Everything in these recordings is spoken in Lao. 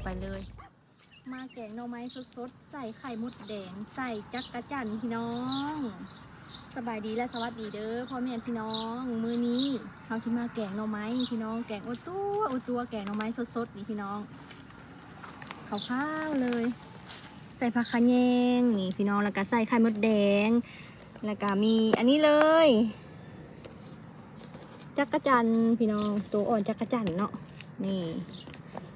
ໄປເລີຍ ມາແກງໜໍ່ໄມ້ສົດໆ ໃສ່ໄຂ່ມົດແດງ ໃສ່ຈັກກະຈັ່ນພີ່ນ້ອງ. ສະບາຍດີ ແລະ ສະຫວັດດີເດີພໍ່ແມ່ພີ່ນ້ອງ. ມື້ນີ້ເຮົາຊິມາແກງໜໍ່ໄມ້ພີ່ນ້ອງ ແກງອົດຕົວ ອົດຕົວ ແກງໜໍ່ໄມ້ສົດໆ ນີ້ພີ່ນ້ອງ ຂາວໆ ເລີຍ ໃສ່ຜັກຂະແຍງນີ້ພີ່ນ້ອງ ແລ້ວກະໃສ່ໄຂ່ມົດແດງ ແລ້ວກະມີອັນນີ້ເລີຍ ຈັກກະຈັ່ນພີ່ນ້ອງ ໂຕອ່ອນຈັກກະຈັ່ນເນາະ. ນີ້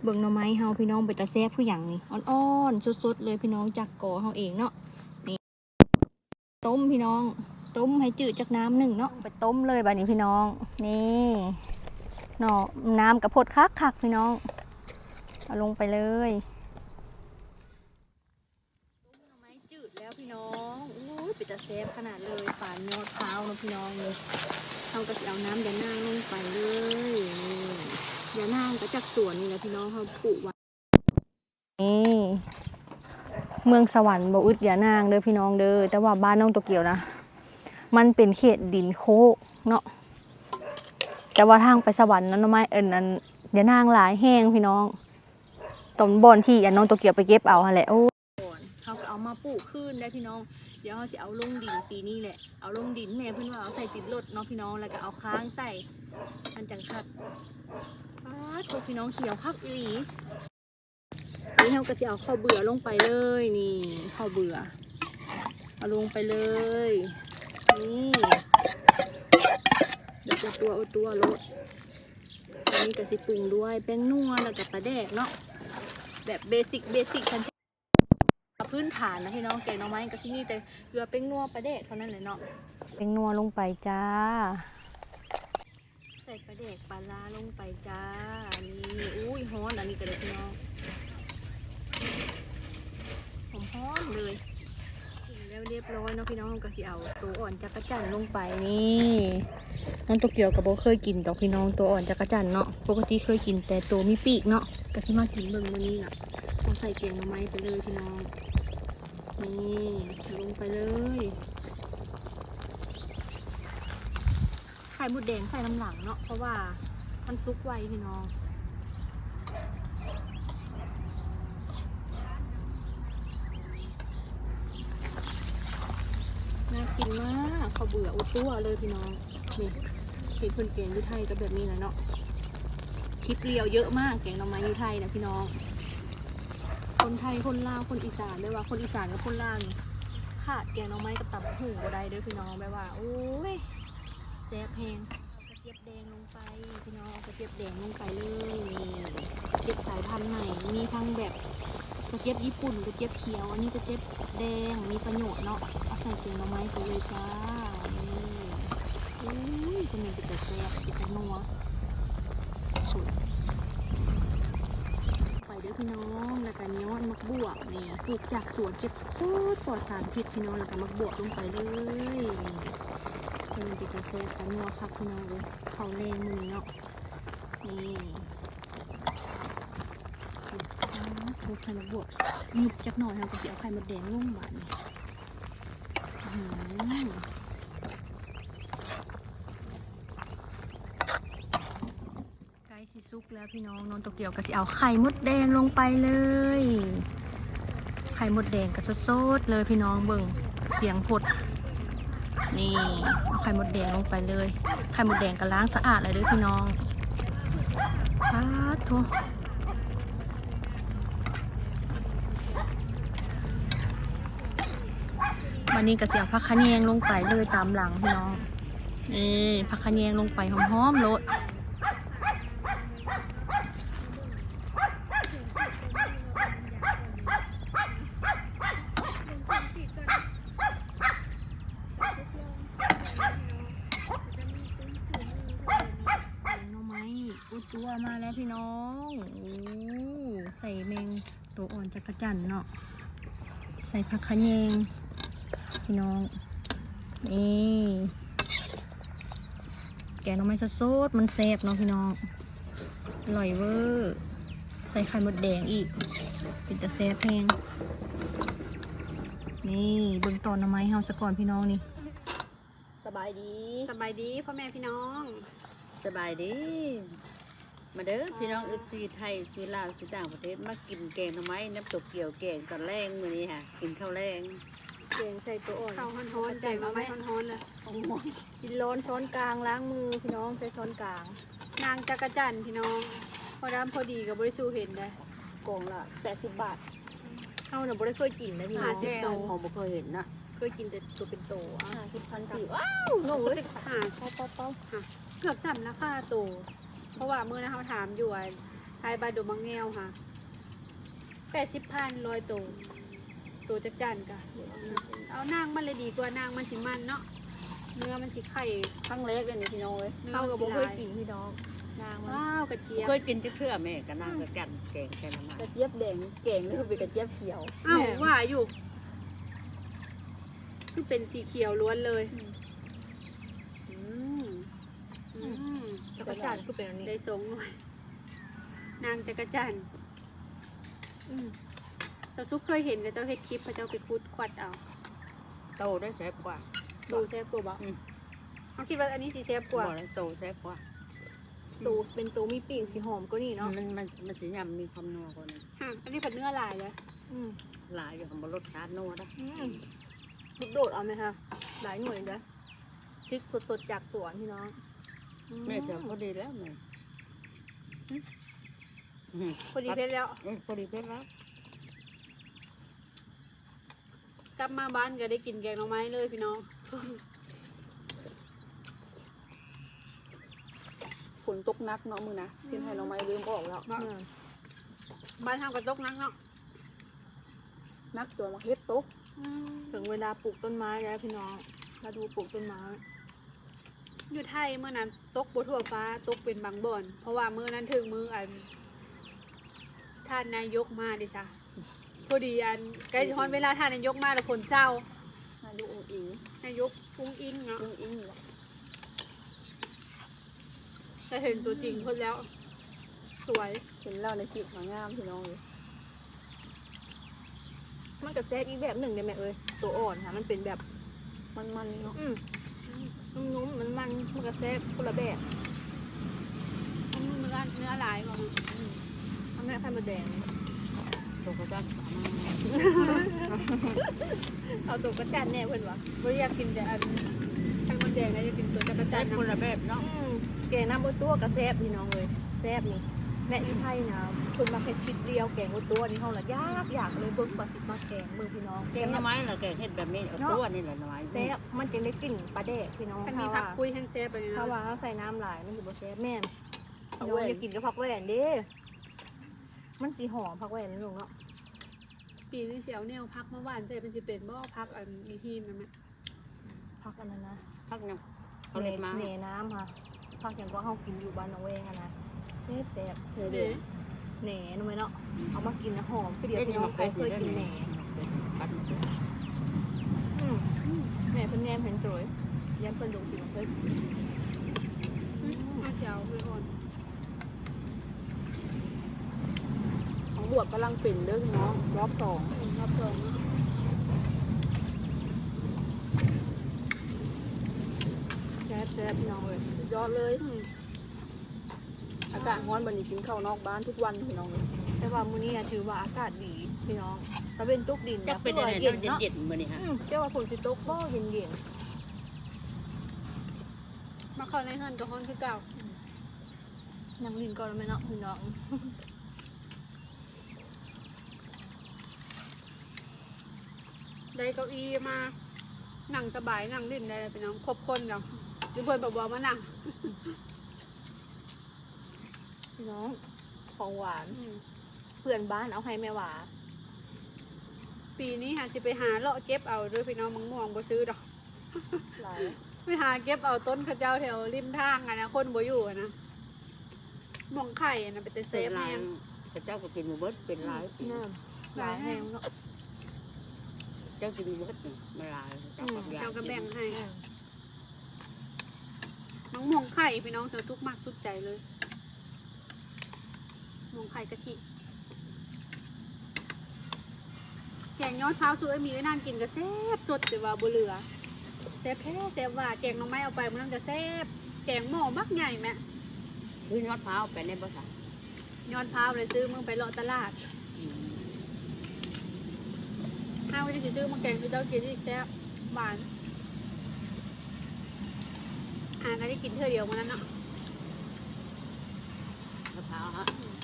ເບິ່ງໜໍ່ໄມ້ເຮົາພີ່ນ້ອງ ເປັນຕາແຊບຄືຫຍັງນີ້ ອ່ອນໆ ສົດໆ ເລີຍພີ່ນ້ອງ ຈາກກໍເຮົາເອງເນາະ. ນີ້ ຕົ້ມພີ່ນ້ອງ ຕົ້ມໃຫ້ຈືດຈັກນ້ຳໜຶ່ງເນາະ ໄປຕົ້ມເລີຍບາດນີ້ພີ່ນ້ອງ. ນີ້ເນາະ ນ້ຳກະພົດຄັກໆ ພີ່ນ້ອງ ເອົາລົງໄປເລີຍ. ຕົ້ມໜໍ່ໄມ້ຈືດແລ້ວພີ່ນ້ອງ ໂອ້ຍ ເປັນຕາແຊບຂະໜາດເລີຍ ປານຍອດພ້າວເນາະພີ່ນ້ອງ. ນີ້ ເຮົາກະຊິເອົານ້ຳຢານາງລົງໄປເລີຍ. ນີ້ ຢານາງກະຈາກສວນນີ້ແຫຼະພີ່ນ້ອງ ເຮົາປູກໄວ້. ນີ້ ເມືອງສະຫວັນບໍ່ອຶດຢານາງເດີພີ່ນ້ອງເດີ ແຕ່ວ່າບ້ານນ້ອງໂຕກຽວນະ ມັນເປັນເຂດດິນໂຄກເນາະ ແຕ່ວ່າທາງໄປສະຫວັນນັ້ນໜໍ່ໄມ້ ເອີ້ນ ອັນ ຢານາງຫຼາຍແຮງພີ່ນ້ອງ ຕອນບ່ອນທີ່ອັນນ້ອງໂຕກຽວໄປເກັບເອົາຫັ້ນແຫຼະ. ໂອ້ ເຮົາກະເອົາມາປູກຄືນໄດ້ພີ່ນ້ອງ. ດຽວເຮົາຊິເອົາລົງດິນປີນີ້ແຫຼະ ເອົາລົງດິນ ແມ່ເພິ່ນວ່າເອົາໃສ່ຕິດລົດເນາະພີ່ນ້ອງ ແລ້ວກະເອົາຄ້າງໃສ່ ມັນຈັ່ງຄັກ. ປາດໂທ້ ພີ່ນ້ອງ ຂຽວຄັກອີ່ຫຼີ. ນີ້ເຮົາກະຊິເອົາເຂົ້າເບືອລົງໄປເລີຍ. ນີ້ ເຂົ້າເບືອ ເອົາລົງໄປເລີຍ. ນີ້ ແບບຕົວໆ ຕົວໂລດ. ອັນນີ້ກະຊິປຸງດ້ວຍແປ້ງນົວ ແລ້ວກະປາແດກເນາະ ແບບເບສິກ ເບສິກ ຂັ້ນພື້ນຖານນະພີ່ນ້ອງ. ແກງໜໍ່ໄມ້ກະຊິມີແຕ່ເກືອ ແປ້ງນົວ ປາແດກເທົ່ານັ້ນແຫຼະເນາະ. ແປ້ງນົວລົງໄປຈ້າ ໃສ່ປາແດກປາລາລົງໄປຈ້າ. ນີ້ ອຸ້ຍ ຮ້ອນ ອັນນີ້ກະໄດ້ພີ່ນ້ອງ ຫອມໆ ເລີຍ. ກິນແລ້ວຮຽບຮ້ອຍເນາະພີ່ນ້ອງ ເຮົາກະຊິເອົາໂຕອ່ອນຈັກກະຈັ່ນລົງໄປ. ນີ້ ນ້ອງໂຕກຽວກະບໍ່ເຄີຍກິນດອກພີ່ນ້ອງ ໂຕອ່ອນຈັກກະຈັ່ນເນາະ ປົກກະຕິເຄີຍກິນແຕ່ໂຕມີປີກເນາະ. ກະຊິມາກິນເບິ່ງມື້ນີ້ລະ ເອົາໃສ່ແກງໜໍ່ໄມ້ໄປເລີຍພີ່ນ້ອງ. ນີ້ ລົງໄປເລີຍ. ໄຂ່ມົດແດງໃສ່ນຳຫຼັງເນາະ ເພາະວ່າມັນສຸກໄວພີ່ນ້ອງ. ໜ້າກິນມາກ ເຂົ້າເບືອອົດຕົວເລີຍພີ່ນ້ອງ. ນີ້ ເຫັນເພິ່ນແກງຢູ່ໄທກະແບບນີ້ແຫຼະເນາະ. ຄລິບລຽວເຍີະມາກ ແກງໜໍ່ໄມ້ຢູ່ໄທນະພີ່ນ້ອງ. ຄົນໄທ ຄົນລາວ ຄົນອີສານ ແບບວ່າຄົນອີສານກັບຄົນລາວນີ້ ຂາດແກງໜໍ່ໄມ້ກັບຕຳບັກຫຸ່ງບໍ່ໄດ້ເດີພີ່ນ້ອງ ແບບວ່າ ໂອ້ຍ ແຊບແຮງ. ເອົາກະຈຽບແດງລົງໄປພີ່ນ້ອງ ເອົາກະຈຽບແດງລົງໄປເລີຍ. ນີ້ ກະຈຽບສາຍພັນໃໝ່ ມີທັງແບບກະຈຽບຍີ່ປຸ່ນ ກະຈຽບຂຽວ ອັນນີ້ກະຈຽບແດງ ມີປະໂຫຍດເນາະ. ເອົາໃສ່ແກງໜໍ່ໄມ້ໄປເລີຍຈ້າ. ນີ້ ອຸ້ຍ ກະແມ່ນເປັນຕາແຊບ ເປັນຕານົວ. ໄປເດີພີ່ນ້ອງ ແລ້ວກະຍອດໝາກບວບ ນີ້ ປູກຈາກສວນ ເກັບສົດ ປອດສານພິດພີ່ນ້ອງ ແລ້ວກະໝາກບວບລົງໄປເລີຍ. ນີ້ ເອີ ເປັນຕາແຊບຕານົວຄັກພີ່ນ້ອງເອີຍ ເຂົ້າແລງມື້ນີ້ເນາະ. ນີ້ ອືມ ໂອ້ ໄຂ່ໝາກບວບ ຫຍຸບຈັກໜ້ອຍ ເຮົາກະຊິເອົາໄຂ່ມົດແດງລົງບາດນີ້. ອືມ ໃກ້ຊິສຸກແລ້ວພີ່ນ້ອງ ນ້ອງໂຕກຽວກະຊິເອົາໄຂ່ມົດແດງລົງໄປເລີຍ. ໄຂ່ມົດແດງກະສົດໆ ເລີຍພີ່ນ້ອງ ເບິ່ງ ສຽງພົດ. ນີ້ ເອົາໄຂ່ມົດແດງລົງໄປເລີຍ. ໄຂ່ມົດແດງກະລ້າງສະອາດແລ້ວເດີພີ່ນ້ອງ. ປາດໂທ້ ບາດນີ້ກະຊິເອົາຜັກຂະແຍງລົງໄປເລີຍຕາມຫຼັງພີ່ນ້ອງ. ນີ້ ຜັກຂະແຍງລົງໄປຫອມໆ ໂລດ. ແກງໜໍ່ໄມ້ ໂອ້ ຕົວມາແລ້ວພີ່ນ້ອງ. ໂອ້ ໃສ່ແມງ ໂຕອ່ອນຈັກກະຈັ່ນເນາະ ໃສ່ຜັກຂະແຍງພີ່ນ້ອງ. ນີ້ ແກງໜໍ່ໄມ້ສົດໆ ມັນແຊບເນາະພີ່ນ້ອງ ອະລ່ອຍເວີ. ໃສ່ໄຂ່ມົດແດງອີກ ເປັນຕາແຊບແຮງ. ນີ້ ເບິ່ງຕອນໜໍ່ໄມ້ເຮົາສາກ່ອນພີ່ນ້ອງນີ້. ສະບາຍດີ ສະບາຍດີພໍ່ແມ່ພີ່ນ້ອງ ສະບາຍດີ. ມາເດີພີ່ນ້ອງ ເອັຟຊີ ໄທ ຢູ່ລາວ ຢູ່ຕ່າງປະເທດ ມາກິນແກງໜໍ່ໄມ້ນຳໂຕກຽວ ແກງຕອນແລງມື້ນີ້ຫາ ກິນເຂົ້າແລງ ແກງໃສ່ໂຕອ່ອນ ເຂົ້າຮ້ອນໆ ແກງໜໍ່ໄມ້ຮ້ອນໆ ລະ ໂອ້ຍ ກິນຮ້ອນຊ້ອນກາງ ລ້າງມືພີ່ນ້ອງ ໃສ່ຊ້ອນກາງ ນາງຈັກກະຈັນພີ່ນ້ອງ ພໍດຳພໍດີກໍບໍ່ໄດ້ສູ້ເຫັນເດ້ ກອງລະແປດສິບບາດ ເຮົານະບໍ່ໄດ້ເຄີຍກິນເດ້ພີ່ນ້ອງ ຫ້າສິບໂຕ ເຮົາບໍ່ເຄີຍເຫັນນະ ເຄີຍກິນແຕ່ໂຕເປັນໂຕ ຫ້າສິບພັນກີບ ວ້າວ ນ້ອງເອີຍ ຫ້າ ເປົາໆ ເກືອບສ່ຳລາຄາໂຕ ເພາະວ່າມື້ນັ້ນເຮົາຖາມຢູ່ ອັນ ທ້າຍບ້ານດົງໝາກແງວຫາ ແປດສິບພັນ ຮ້ອຍໂຕ ໂຕຈັກຈັ່ນກະ ເອົານາງມັນເລີຍດີກວ່າ ນາງມັນຊິມັນເນາະ ເນື້ອມັນຊິໄຂ່ ຄັ້ງແລກເດ້ນີ້ພີ່ນ້ອງເອີຍ ເຮົາກໍບໍ່ເຄີຍກິນພີ່ນ້ອງ ນາງມັນ ວ້າວ ກະຈຽບ ບໍ່ເຄີຍກິນຈັກເທື່ອແມ່ ກະນາງກະຈັນແກງແກງໜໍ່ໄມ້ ກະຈຽບແດງ ແກງເລີຍເປັນກະຈຽບຂຽວ ອ້າວ ວ່າຢູ່ ຄືເປັນສີຂຽວລ້ວນເລີຍ ອືມ ອືມ ອືມ ຈັກກະຈັນຄືເປັນອັນນີ້ ໄດ້ສອງໜ່ວຍ ນາງຈັກກະຈັນ ອືມ ສາວສຸກເຄີຍເຫັນເຂົາເຈົ້າເຮັດຄລິບ ເຂົາເຈົ້າໄປຂຸດຄວັດເອົາ ໂຕໄດ້ແຊບກວ່າ ໂຕແຊບກວ່າບໍ່? ອືມ ເຮົາຄິດວ່າອັນນີ້ຊິແຊບກວ່າ ບໍ່ ໂຕແຊບກວ່າ ໂຕເປັນໂຕມີປີກຊິຫອມກວ່ານີ້ເນາະ ມັນ ມັນ ມັນຊິຫຍຳມີຄວາມນົວກວ່ານີ້ ຫາ ອັນນີ້ພັດເນື້ອຫຼາຍເລີຍ ອືມ ຫຼາຍຢູ່ ບໍ່ລົດຊາດນົວເດ້ ອືມ ລູກໂດດເອົາແມ່ນຫາ ຫຼາຍໜ່ວຍເດ້ ພິກສົດໆ ຈາກສວນພີ່ນ້ອງ ອືມ ແມ່ຈະພໍດີແລ້ວແມ່ ອືມ ພໍດີເຜັດແລ້ວ ອືມ ພໍດີເຜັດແລ້ວ ກັບມາບ້ານກໍໄດ້ກິນແກງໜໍ່ໄມ້ເລີຍພີ່ນ້ອງ ຝົນຕົກໜັກເນາະມື້ນະ ອືມ ກິນໄຮ່ໜໍ່ໄມ້ລືມອອກແລ້ວ ແມ່ນ ບ້ານເຮົາກໍຕົກໜັກເນາະ ໜັກຈົນໝາກເຫັດຕົກ ອືມ ເຖິງເວລາປູກຕົ້ນໄມ້ແລ້ວພີ່ນ້ອງ ລະດູປູກຕົ້ນໄມ້ ຢູ່ໄທມື້ນັ້ນຕົກບໍ່ທົ່ວຟ້າ ຕົກເປັນບາງບ່ອນ ເພາະວ່າມື້ນັ້ນຖືກມື້ອັນ ທ່ານນາຍົກມາເດຊະ ພໍດີອັນ ໃກ້ຊິຮອດເວລາທ່ານນາຍົກມາແລ້ວຝົນເຊົາ ນາຍົກອຸ້ງອິງ ນາຍົກອຸ້ງອິງເນາະ ອຸ້ງອິງ ແຕ່ເຫັນຕົວຈິງເພິ່ນແລ້ວ ສວຍ ເຫັນແລ້ວໃນຄລິບຫາງາມພີ່ນ້ອງເອີຍ ມັນກໍແຊບອີກແບບໜຶ່ງເດ້ແມ່ເອີຍ ໂຕອ່ອນຫາ ມັນເປັນແບບ ມັນໆ ເນາະ ອືມ ນຸ້ມໆ ມັນໆ ມັນກໍແຊບຄົນລະແບບ ມັນເນື້ອຫຼາຍກວ່າ ອືມ ອັນແມ່ໄຂ່ມົດແດງ ໂຕກະຈັນ ເອົາໂຕກະຈັນແດ່ເພິ່ນວ່າ ບໍ່ໄດ້ຢາກກິນແຕ່ອັນ ໄຂ່ມົດແດງນະ ຢາກກິນໂຕຈັກກະຈັນນຳ ຄົນລະແບບເນາະ ອືມ ແກງນ້ຳອົດຕົວກໍແຊບພີ່ນ້ອງເອີຍ ແຊບນີ້ ແມ່ອີ່ໄພນະ ເພິ່ນມັກເຮັດຄລິບລຽວແກງອົດຕົວນີ້ ເຮົາລະຢາກ ຢາກເລີຍ ເບິ່ງວ່າຊິມາແກງເບິ່ງພີ່ນ້ອງ ແກງໜໍ່ໄມ້ລະແກງເຮັດແບບນີ້ ເອົາຕົວນີ້ລະໜໍ່ໄມ້ ແຊບ ມັນຈຶ່ງໄດ້ກິ່ນປາແດກພີ່ນ້ອງ ຄັນມີຜັກປຸ້ຍແຮງແຊບອັນນີ້ ຖ້າວ່າເຮົາໃສ່ນ້ຳຫຼາຍມັນຊິບໍ່ແຊບ ແມ່ນ ພີ່ນ້ອງຢາກກິນກັບຜັກແວ່ນເດ້ ມັນຊິຫອມຜັກແວ່ນນີ້ລູກເນາະ ປີນີ້ຊິເອົາແນວຜັກມາຫວ່ານໃສ່ ມັນຊິເປັນບໍ່ ຜັກອັນອີຫີນນັ້ນນະ ຜັກອັນນັ້ນນະ ຜັກຫຍັງ ເຂົາເຮັດມາ ແໜ ແໜນ້ຳຫະ ຜັກຫຍັງກໍເຮົາກິນຢູ່ບ້ານໜອງແວງຫັ້ນນະ ແຊບໆ ແໜ ແໜໜໍ່ໄມ້ເນາະ ເອົາມາກິນນະຫອມ ຄືດຽວພີ່ນ້ອງໄທເຄີຍກິນແໜ ອືມ ແມ່ເພິ່ນແນມເຫັນໂຕຍ ຢ້ານເພິ່ນລົງກິນເພິ່ນ ອືມ ມາແຊວເພິ່ນອ່ອນ ຂອງບວບກຳລັງເປັນເດີພີ່ນ້ອງ ລອບສອງ ອືມ ລອບສອງເນາະ ແຊບໆ ພີ່ນ້ອງເອີຍ ສຸດຍອດເລີຍ ອືມ ອາກາດຮ້ອນບັດນີ້ກິນເຂົ້ານອກບ້ານທຸກວັນພີ່ນ້ອງເອີຍ ແຕ່ວ່າມື້ນີ້ຖືວ່າອາກາດດີພີ່ນ້ອງ ຕາເວັນຕົກດິນ ຈັກເປັນແນວໃດ ເຢັນເນາະ ເຢັນໆ ມື້ນີ້ຫະ ອືມ ເຈົ້າວ່າຝົນຊິຕົກບໍ່ ເຢັນໆ ມາເຂົ້າໃນເຮືອນກໍຮ້ອນຄືເກົ່າ ອືມ ນັ່ງຫຼິ້ນກ່ອນແມ່ນເນາະພີ່ນ້ອງ ໄດ້ເກົ້າອີ່ມານັ່ງສະບາຍ ນັ່ງຫຼິ້ນໄດ້ພີ່ນ້ອງ ຄົບຄົນແລ້ວ ຫຼືເພິ່ນບໍ່ບອກມານັ່ງ ພີ່ນ້ອງ ຂອງຫວານ ອືມ ເພື່ອນບ້ານເອົາໃຫ້ແມ່ຫວາ ປີນີ້ຫາຊິໄປຫາເລາະເກັບເອົາເດີພີ່ນ້ອງ ໝາກມ່ວງບໍ່ຊື້ດອກ ຫຼາຍ ໄປຫາເກັບເອົາຕົ້ນເຂົາເຈົ້າແຖວລິມທາງຫັ້ນນະ ຄົນບໍ່ຢູ່ຫັ້ນນະ ມ່ວງໄຂ່ຫັ້ນນະ ເປັນຕາແຊບແຮງ ເຂົາເຈົ້າກໍກິນບໍ່ເບິດ ເປັນຫຼາຍ ອືມ ຫຼາຍແຮງເນາະ ເຈົ້າກິນບໍ່ເບິດ ມັນຫຼາຍ ເຈົ້າກໍ ອືມ ເຈົ້າກໍແບ່ງໃຫ້ ອືມ ໝາກມ່ວງໄຂ່ພີ່ນ້ອງ ເຈົ້າສຸກມັກສຸດໃຈເລີຍ ໝາກມ່ວງໄຂ່ກະທິ ແກງຍອດພ້າວສູດເອື້ອຍມີ ເອື້ອຍນັ່ງກິນກໍແຊບ ສົດແຕ່ວ່າບໍ່ເຫຼືອ ແຊບແທ້ແຊບວ່າ ແກງໜໍ່ໄມ້ເອົາໄປມື້ນັ້ນກໍແຊບ ແກງໝໍ້ບັກໃຫຍ່ແມະ ຊື້ຍອດພ້າວໄປແດ່ບໍ່ຊະ? ຍອດພ້າວເລີຍຊື້ມື້ໄປເລາະຕະຫຼາດ. ອືມ ເຮົາກໍຊິຊື້ມາແກງສູ່ເຈົ້າກິນອີກ ແຊບ ຫວານ. ອ່າ ກໍໄດ້ກິນເທື່ອດຽວມື້ນັ້ນເນາະ ຍອດພ້າວເນາະ. ອືມ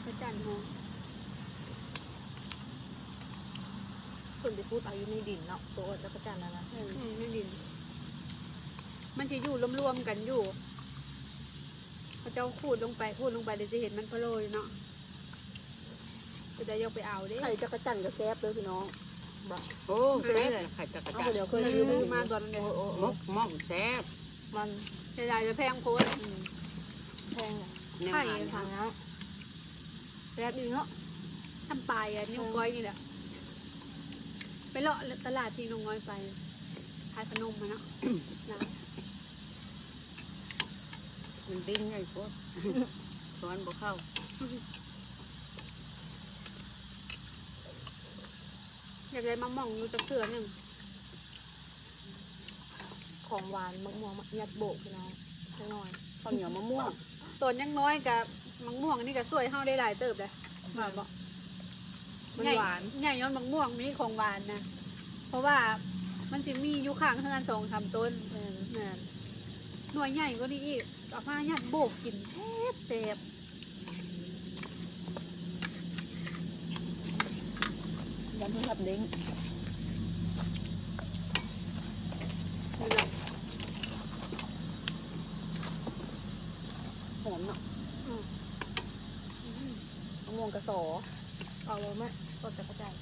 ກະຈັນຫອມ. ເພິ່ນໄປຂຸດເອົາຢູ່ໃນດິນເນາະ ໂຕຈັກກະຈັນນັ້ນນະ. ອືມ ໃນດິນ ມັນຊິຢູ່ລວມໆກັນຢູ່ ເຂົາເຈົ້າຂູດລົງໄປ ຂູດລົງໄປ ແລ້ວຊິເຫັນມັນໂຜລ່ຢູ່ເນາະ. ເປັນຕາຢາກໄປເອົາເດ້. ໄຂ່ຈັກກະຈັນກໍແຊບເດີພີ່ນ້ອງ. ບໍ່ ໂອ້ ແຊບ ແຊບ ໄຂ່ຈັກກະຈັນ. ເອົາ ດຽວເຄີຍ ອືມ ມາຕອນນັ້ນເດ້. ໂອ້ ໂອ້ ໝົກ ໝົກແຊບ. ມັນເສຍດາຍແຕ່ແພງໂພດ. ອືມ ແພງ ໄຂ່ຫັ້ນນະ ແຊບດີເນາະ. ທຳປາຍ ອືມ ນິ້ວກ້ອຍນີ້ແຫຼະ. ໄປເລາະຕະຫຼາດທີ່ນ້ອງນ້ອຍໄປ ທາດພະນົມຫັ້ນເນາະ. ມັນດິ້ນໃຫຍ່ໂພດ ຊ້ອນບໍ່ເຂົ້າ. ຢາກໄດ້ໝາກມ່ວງຢູ່ຈັກເທື່ອໜຶ່ງ. ຂອງຫວານ ໝາກມ່ວງ ໝາກ ຍັດໂບກ ພີ່ນ້ອງ ຈັກໜ້ອຍ. ເຂົ້າໜຽວ ໝາກມ່ວງ. ຕອນຍັງນ້ອຍກະ ໝາກມ່ວງອັນນີ້ກະຊ່ວຍເຮົາໄດ້ຫຼາຍເຕີບເດ້ ແມ່ນ ວ່າບໍ່? ມັນຫວານ ໃຫຍ່ ໃຫຍ່ຍ້ອນໝາກມ່ວງນີ້ ຂອງຫວານນະ. ເພາະວ່າມັນຊິມີຢູ່ຂ້າງເຮືອນສອງສາມຕົ້ນ. ແມ່ນ ແມ່ນ. ໜ່ວຍໃຫຍ່ກວ່ານີ້ອີກ ເອົາມາຍັດໂບກກິນແຊບໆ. ຍຳເຫັດເດ້ງ ນີ້ແຫຼະ ຫອມເນາະ. ອືມ ອືມ ມະມ່ວງກະສໍ ເອົາແລ້ວແມ່ ຕົ້ນຈັກກະຈັນ.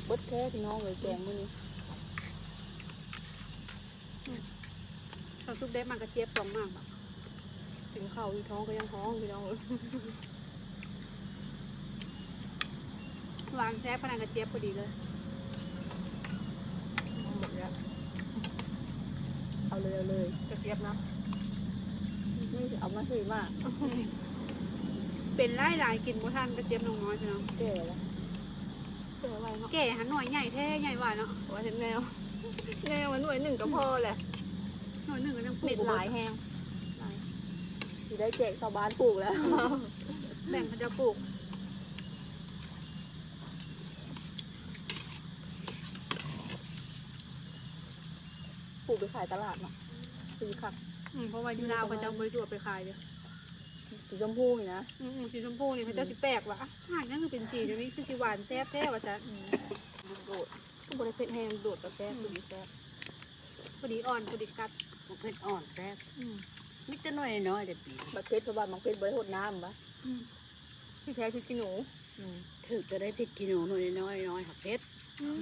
ເບິດແທ້ພີ່ນ້ອງເອີຍ ແກງມື້ນີ້. ອືມ ເຂົາສຸກໄດ້ໝາກກະຈຽບສອງໝາກບາດ ກິນເຂົ້າຢູ່ ທ້ອງກໍຍັງຮ້ອງ ພີ່ນ້ອງເອີຍ. ຫວານແຊບຂະໜາດກະຈຽບພໍດີເລີຍ. ເອົາໝົດແລ້ວ ເອົາເລີຍ ເອົາເລີຍ ກະຈຽບນະ. ນີ້ຊິເອົາມາສີ່ໝາກ. ເປັນຫຼາຍໆ ກິນບໍ່ທັນກະຈຽບນ້ອງນ້ອຍ ພີ່ນ້ອງ ແກ່ແລ້ວ. ແກ່ໄວເນາະ ແກ່ຫັ້ນໜ່ວຍໃຫຍ່ແທ້ ໃຫຍ່ຫວາເນາະ. ວ່າເຮັດແນວ ແນວວ່າໜ່ວຍໜຶ່ງກໍພໍແຫຼະ ໜ່ວຍໜຶ່ງກໍຍັງປູກ ເມັດຫຼາຍແຮງ ຫຼາຍ ຊິໄດ້ແຈກຊາວບ້ານປູກແລ້ວ ແບ່ງເຂົາເຈົ້າປູກ ປູກໄປຂາຍຕະຫຼາດເນາະ ດີຄັກ. ອືມ ເພາະວ່າຢູ່ລາວເຂົາເຈົ້າບໍ່ໄດ້ເອົາໄປຂາຍເດ້. ສີຊົມພູນີ້ນະ. ອືມໆ ສີຊົມພູນີ້ ເຂົາເຈົ້າ ອືມ ຊິແປກວ່າ ອາຫານຫຍັງຄືເປັນສີແບບນີ້ ຄືຊິຫວານແຊບແທ້ວ່າຊັ້ນ. ອືມ ໂດດ ກໍບໍ່ໄດ້ເຜັດແຮງ ໂດດກໍແຊບ ອືມ ພໍດີແຊບ ພໍດີອ່ອນ ພໍດີກັດ ບໍ່ເຜັດ ອ່ອນແຊບ. ອືມ ມີແຕ່ໜ່ວຍນ້ອຍເດ້ປີນີ້ ບັກເຜັດ ເພາະວ່າບັກເຜັດບໍ່ໄດ້ຫົດນ້ຳຫວາ. ອືມ ທີ່ແທ້ພຣິກຂີ້ໜູ. ອືມ ຖືກຈະໄດ້ພຣິກຂີ້ໜູໜ່ວຍນ້ອຍໆ ຫາກເຜັດ. ອືມ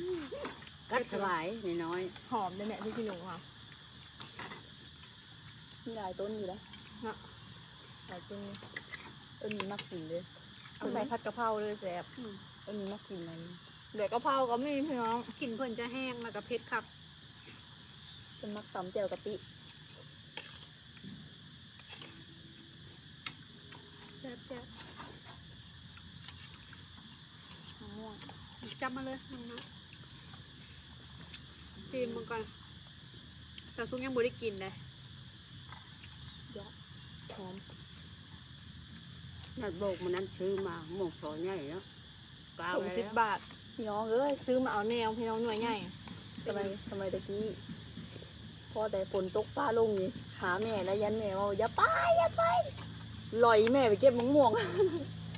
ກັດສະບາຍ ນ້ອຍໆ ຫອມເດ້ແມ່ ພຣິກຂີ້ໜູເຮົາ. ມີຫຼາຍຕົ້ນຢູ່ເດ້ເນາະ ຫຼາຍຕົ້ນ. ເອີ່ນມີມັກກິນເດ້ ເອົາໃສ່ ອືມ ຜັດກະເພົາເລີຍແຊບ. ອືມ ເອີ່ນມີມັກກິນນັ້ນ ແບບກະເພົາກໍມີພີ່ນ້ອງ. ກິ່ນເພິ່ນຈະແຮງ ແລ້ວກໍເຜັດຄັກ ເພິ່ນມັກຕຳແຈ່ວກະປິ. ແຊບໆ ມະມ່ວງ ຈັບມາເລີຍ ມະມ່ວງ ຊີມເບິ່ງກ່ອນ. ສາວສຸກຍັງບໍ່ໄດ້ກິນເດ້. ຢອກ ຫອມ ນັດບອກມື້ນັ້ນຊື້ມາ ໝ່ວງຊອໃຫຍ່ເນາະ ກາໄວ້ແລ້ວ ຖົງສິບບາດ. ພີ່ນ້ອງເອີຍ ຊື້ມາເອົາແນວ ພີ່ນ້ອງ ໜ່ວຍໃຫຍ່. ສະໄໝ ສະໄໝແຕ່ກີ້ ພໍແຕ່ຝົນຕົກຟ້າລົງນີ້ ຫາແມ່ແລ້ວ ຢ້ານແມ່ເວົ້າ ຢ່າໄປ ຢ່າໄປ ລອຍແມ່ໄປເກັບໝາກມ່ວງ.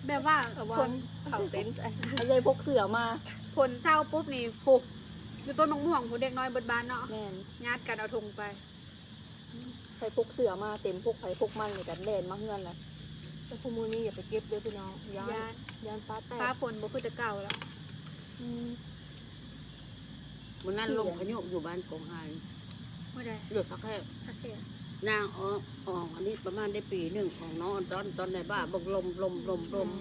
ແບບວ່າ ເຂົາວ່າ ຝົນ ເຂົາເຕັນໃຈ ເອົາໃສ່ປົກເສື້ອມາ ຝົນເຊົາປຸບນີ້ ໂພ ຢູ່ຕົ້ນໝາກມ່ວງພຸ້ນ ເດັກນ້ອຍເບິດບ້ານເນາະ. ແມ່ນ ຍາດກັນເອົາຖົງໄປ ໃສ່ປົກເສື້ອມາເຕັມປົກໃຜປົກມັນ ແລ້ວກໍແລ່ນມາເຮືອນລະ. ແຕ່ຄູ່ມື້ນີ້ຢ່າໄປເກັບເດີພີ່ນ້ອງ ຢ້ານ ຢ້ານ ຢ້ານຟ້າແຕກ ຟ້າຝົນບໍ່ຄືແຕ່ເກົ່າລະ. ອືມ ມື້ນັ້ນລົມພາຍຸຢູ່ບ້ານກົງຫາຍ. ມື້ໃດ? ຢູ່ທ່າແຂກ ທ່າແຂກ ນາງອອກ ອອກອັນນີ້ປະມານໄດ້ປີໜຶ່ງ ອອກນ້ອງຕອນ ຕອນໃນບ້ານ ອືມ ບັກລົມ ລົມ ລົມ ລົມ. ອືມ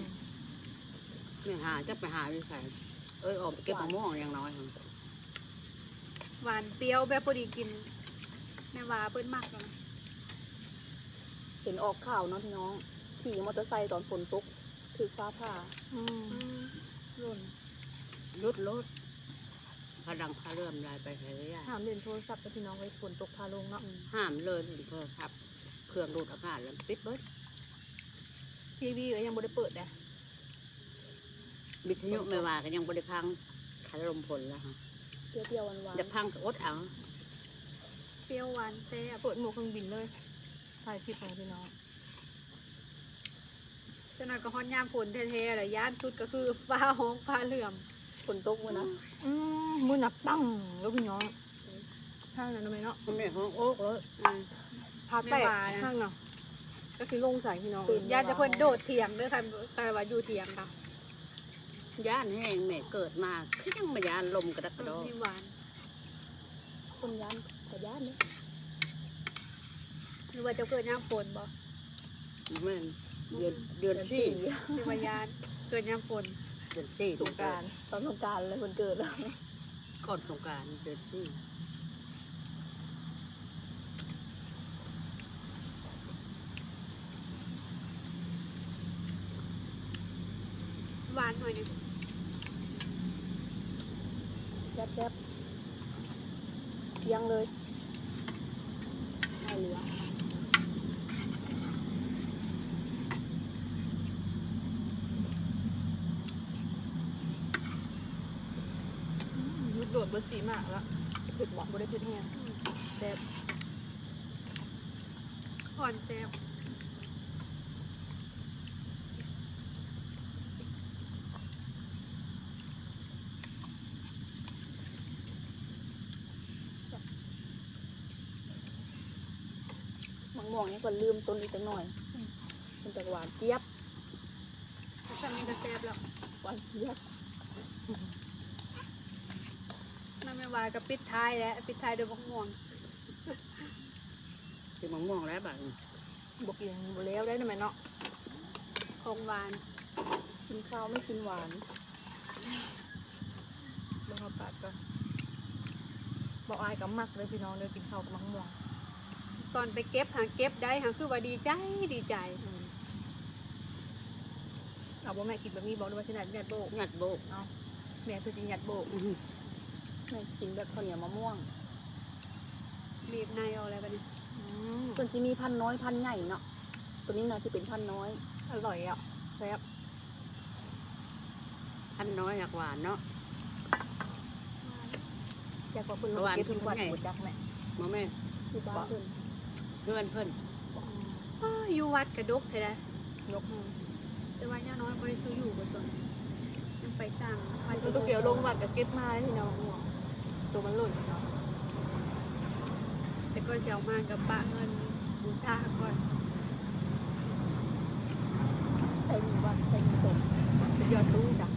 ແມ່ຫາ ຈັກໄປຫາຢູ່ໃສ? ເອີຍ ອອກໄປເກັບໝາກມ່ວງຢ່າງນ້ອຍຫັ້ນ ຫວານປ່ຽວແບບພໍດີກິນ ແມ່ວ່າເພິ່ນມັກນະ. ເຫັນອອກຂ່າວເນາະພີ່ນ້ອງ ຂີ່ມໍເຕີໄຊຕອນຝົນຕົກ ຖືກຟ້າຜ່າ. ອືມ ອືມ ຫຼົ່ນ ຫຼຸດໂລດ. ພາດັງພາເຫຼື່ອມຫຼາຍໄປໃສລະຍາ. ຫ້າມຫຼິ້ນໂທລະສັບເດີພີ່ນ້ອງເອີຍ, ຝົນຕົກຟ້າລົງເນາະ. ອືມ ຫ້າມເລີຍຫຼິ້ນໂທລະສັບ, ເຄື່ອງດູດອາກາດລະປິດເບິດ. ທີວີກໍຍັງບໍ່ໄດ້ເປີດເດ້. ວິທະຍຸແມ່ວ່າກໍຍັງບໍ່ໄດ້ຟັງ, ຄັນລົມຝົນແລ້ວ. ປຽວໆ ຫວານໆ ຢາກຟັງກໍອົດເອົາ. ປຽວຫວານແຊບ. ເປີດໝວກເຄື່ອງບິນເລີຍ, ຖ່າຍຄລິບໃຫ້ພີ່ນ້ອງ. ຈັກໜ້ອຍກໍຮອດຍາມຝົນແທ້ໆແຫຼະ, ຢ້ານສຸດກໍຄືຟ້າຮ້ອງຟ້າເຫຼື່ອມ. ຝົນຕົກມື້ນະ. ອືມ ມື້ນະປັງເດີພີ່ນ້ອງ. ທາງນັ້ນນະແມ່ເນາະ, ແມ່ຮ້ອງໂອກເລີຍ. ອືມ ພາແຕກ ແມ່ວ່ານະ ທາງນະ. ຈັກຊິລົງໃສພີ່ນ້ອງ, ຢ້ານແຕ່ເພິ່ນໂດດຖຽງເດີ, ຄັນ ຄັນວ່າຢູ່ຖຽງກະ ຢ້ານແຮງ. ແມ່ເກີດມາຄືຍັງບໍ່ຢ້ານລົມກະດັກກະດໍ. ອືມ ແມ່ຫວານ ຄົນຢ້ານກໍຢ້ານເດ້. ຫຼືວ່າເຈົ້າເກີດຍາມຝົນບໍ່? ບໍ່ແມ່ນ ເດືອນ ເດືອນ ເດືອນສີ່ ສີ່ ຫຼືວ່າຢ້ານເກີດຍາມຝົນ? ເດືອນສີ່ ສົງການ ຕອນສົງການແລ້ວເພິ່ນເກີດ. ກ່ອນສົງການເດືອນສີ່. ຫວານໜ້ອຍໜຶ່ງ. ແຊບໆ ກ້ຽງເລີຍ. ອືມ ຢຸດໂດດເບິດສີ່ໝາກລະ. ເຜັດບໍ່? ບໍ່ໄດ້ເຜັດແຮງ. ອືມ ແຊບ ອ່ອນແຊບ. ໝາກມ່ວງຍັງກໍລືມຕົ້ນອີກຈັກໜ້ອຍ. ອືມ ມັນຈະຫວານຈຽບ. ສ່ຳນີ້ກໍແຊບແລ້ວ. ຫວານຈຽບ. ແມ່ວ່າກໍປິດທ້າຍແລ້ວ, ປິດທ້າຍດ້ວຍໝາກມ່ວງ. ກິນໝາກມ່ວງແລ້ວບາດນີ້. ບໍ່ກິນບໍ່ແລ້ວໄດ້ນະແມ່ເນາະ, ຂອງຫວານ. ກິນຄາວໄມ່ກິນຫວານ. ເບິ່ງເອົາປາກກ່ອນ. ບໍ່ອາຍກໍມັກເດີພີ່ນ້ອງເດີ, ກິນເຂົ້າກັບໝາກມ່ວງ. ຕອນໄປເກັບຫາເກັບໄດ້ຫາ ຄືວ່າດີໃຈ ດີໃຈ. ອືມ ເອົາບໍ່ແມ່ ກິນແບບນີ້ບໍ່ ຫຼືວ່າຊິຍັດ ຍັດໂບກ? ຍັດໂບກ. ເອົາ ແມ່ຄືຊິຍັດໂບກ. ອືຮຶ ແມ່ຊິກິນແບບເຂົ້າໜຽວມະມ່ວງ. ບີບໃນອອກແລ້ວບັດນີ້. ອືມ ເພິ່ນຊິມີພັນນ້ອຍ ພັນໃຫຍ່ເນາະ, ໂຕນີ້ໜ້າຊິເປັນພັນນ້ອຍ. ອະລ່ອຍອະ ແຊບ. ພັນນ້ອຍມັກຫວານເນາະ. ຈັກວ່າເພິ່ນລົງເກັບຢູ່ວັດ ບໍ່ຈັກແມ່. ບໍ່ແມ່ນ ຢູ່ບ້ານເພິ່ນ ເຮືອນເພິ່ນ. ອືມ ເອີ ຢູ່ວັດກະດົກແທ້ໃດ໋. ດົກ. ອືມ ແຕ່ວ່າຍ່ານ້ອຍບໍ່ໄດ້ສູ່ຢູ່ບໍ່ຕົນ ຍັງໄປສ້າງວັດ. ຕົວກຽວລົງວັດກະເກັບມາໃຫ້ພີ່ນ້ອງ. ໂຕມັນຫຼົ່ນເນາະ. ແຕ່ກ່ອນຊິເອົາມາກໍປະເງິນບູຊາກ່ອນ. ໃສ່ໜີວັດ ໃສ່ໜີສົງ ໄປຢອດຕູ້ຈ້ະ.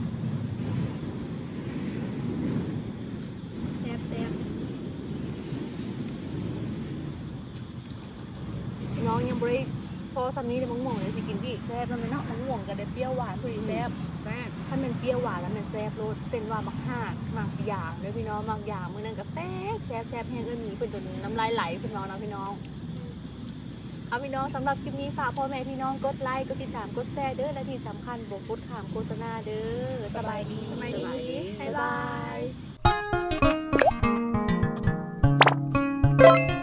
ແຊບໆ. ພີ່ນ້ອງ ຍັງບໍ່ໄດ້ພໍສ່ຳນີ້ເດ້ ໝາກມ່ວງເດ ຊິກິນອີກ. ແຊບນຳເນາະ ໝາກມ່ວງກໍໄດ້ປຽວຫວານພໍດີແຊບ. ອືມ ແຊບ. ຄັນແມ່ນປຽວຫວານລະແມ່ນແຊບໂລດ. ເຊັ່ນວ່າໝາກຫາກ ໝາກຢາງເດີພີ່ນ້ອງ, ໝາກຢາງມື້ນັ້ນກໍແຊບ ແຊບ ແຊບແຮງ. ເອື້ອຍໝີເພິ່ນຈົນນ້ຳລາຍໄຫຼເພິ່ນເວົ້ານະພີ່ນ້ອງ. ເອົາພີ່ນ້ອງ ສຳລັບຄລິບນີ້ ຝາກພໍ່ແມ່ພີ່ນ້ອງກົດໄລ ກົດຕິດຕາມ ກົດແຊເດີ ແລະທີ່ສຳຄັນ ບໍ່ກົດຂ້າມໂຄສະນາເດີ. ສະບາຍດີ. ສະບາຍດີ. ບາຍບາຍ.